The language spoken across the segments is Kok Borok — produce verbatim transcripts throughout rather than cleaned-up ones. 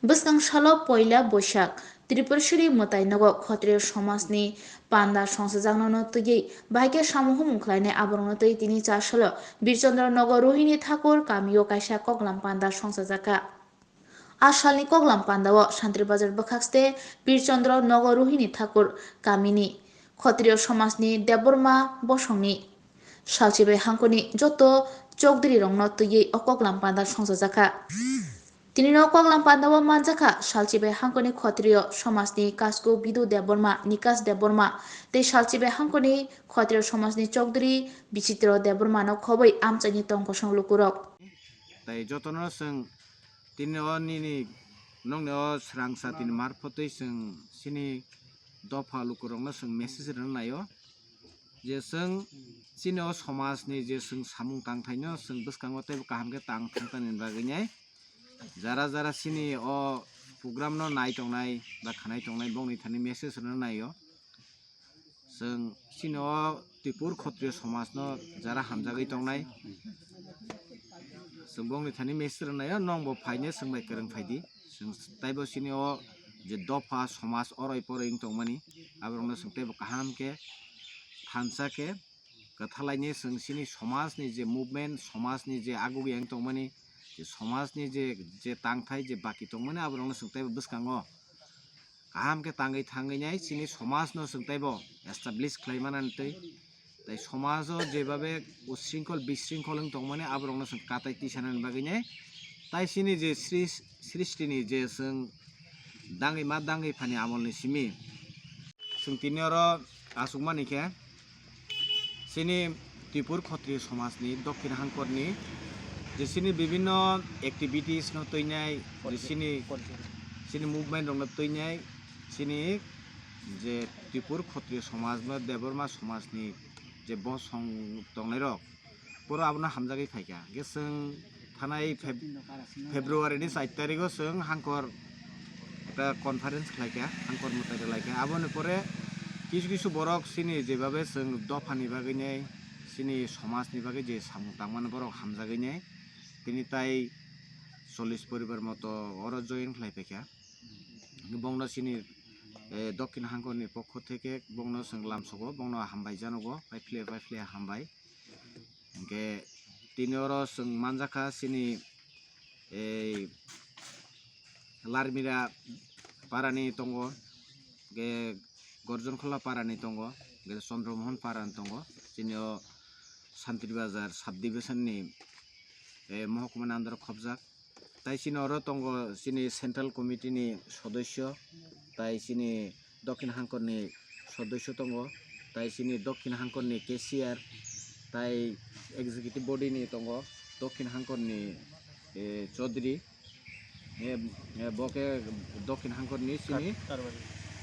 Bwskang salo poila Boisak, Tripureshwari mwtai nogo Khotriyo somajni panda songchajakno twiwi bahai khe samung humung khlainai aborokno twi tini chasalo Birchandra nogo Rohini Thakur kamio kaisa koklam panda songchajakha. A salni koklam pandao Santri Bazar bwkhakste Birchandra nogo Rohini Thakur kamini Khotriyo somajni Debbarma bosongni salchibai hangkoni joto chokdiri rokno twiwi o koklam panda songchajakha. Tini no koklam pandao manjakha salchibai hangkoni Khotriyo somajni Kasku Bidu Debbarma, Nikas Debbarma tei salchibai hangkoni Khotriyo somajni chokdiri Bichitro Debbarma no khobwi amchaini tongkosong lukurok. Tai jotono chwng tini o nini nongni o srangsa tini marphotwi chwng chini dopha lukurokno chwng message rwna naio je chwng chini o somajni je chwng samung tangthaino chwng bwskango teibo kaham khe tang thangtani bagwi nai jara jara chini o program no nai tongnai ba khanai tongnai bongni thani message rwna naio. Chwng chini o Tripur Khotriyo somajno jara hamjagwi tongnai, chwng bongni thani message rwnaio, nongbo phaino chwng bai kwrwng phaidi. Chwng taibo chini o je dopha somaj oroi poroi wng tongmani, aborokno chwng teibo kaham khe thansa khe kwthalaini chwng chini somajni je movement, somajni je agugwi wng tongmani, je somajni je, je tangthai je baki tongmani, aborokno chwng teibo bwskango kaham khe tangwi thangwi nai chini somajno chwng teibo establish khlai manani twi. Tai somajo jebabe usringkhol bisringkhol wng tongmani aborokno chwng katai tisanani bagwi nai. Tai chini je sris-, sristini je chwng dangwi ma dangwi phani amolni simi chwng tini oro achukmani khe chini Tripur Khotriyo somajni dokhin hangkorni je chini bibhinno activities no twinai, je chini, chini movement rokno twinai, chini je Tripur Khotriyo somajno Debbarma somajni je bosong tongnairok, puro abono hamjagwi phaikha. Hwnkhe chwng thanai Feb-, February ni char tarigo chwng hangkor ekta conference khlaikha, hangkor mwtai rwlaikha. Aboni pore kisu kisu borok chini jebabe chwng dophani bagwi nai, chini somajni bagwi je samung tangmani borok hamjagwi nai, tini tai chollish poribar moto oro join khlai phaikha. Bongno chini, eh, dokhin hangkorni pokho theke bongno chwng lamsogo, bongno hambai janogo, paiphle paiphle hambai. Hwnkhe tini oro chwng manjakha chini ei Larmira parani tongo, hwnkhe Gorjonkhola parani tongo, hwnkhe Chandra Mohon parani tongo, chini o Santri Bazar sub division ni, eh, mohokuma ni under o khobjak. Tai chini oro tongo chini central committee ni sodosyo, tai chini dokhin hangkor ni sodosyo tongo, tai chini dokhin hangkor ni cashier, tai executive body ni tongo dokhin hangkor ni, eh, chaudhary, eh, eh, bo khe dokhin hangkor ni chini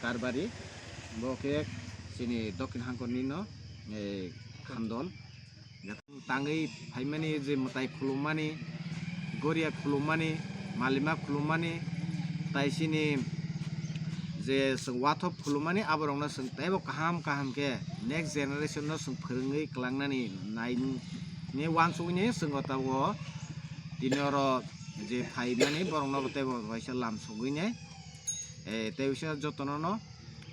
karbari, bo khe chini dokhin hangkor ni no, eh, khandol. Tangwi phaimani je mwtai khulummani, goria khulummani, malima khulummani, tai chini je chwng wathop khulummani, aborokno chwng teibo kaham kaham khe next generation no chwng phwrwngwi kwlangnani naini wansugwini chwng o tabuk o tini oro je phaimani borokno teibo kaisa lamsogwini, eh, tei bisa jotono no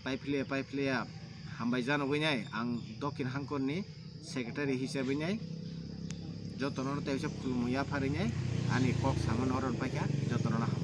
paiphle paiphle hambai janogwini ang dokhin hangkorni secretary hisabwini jotono tei bisa khulumwi yapharwini ani kok samano oro paikha jotono.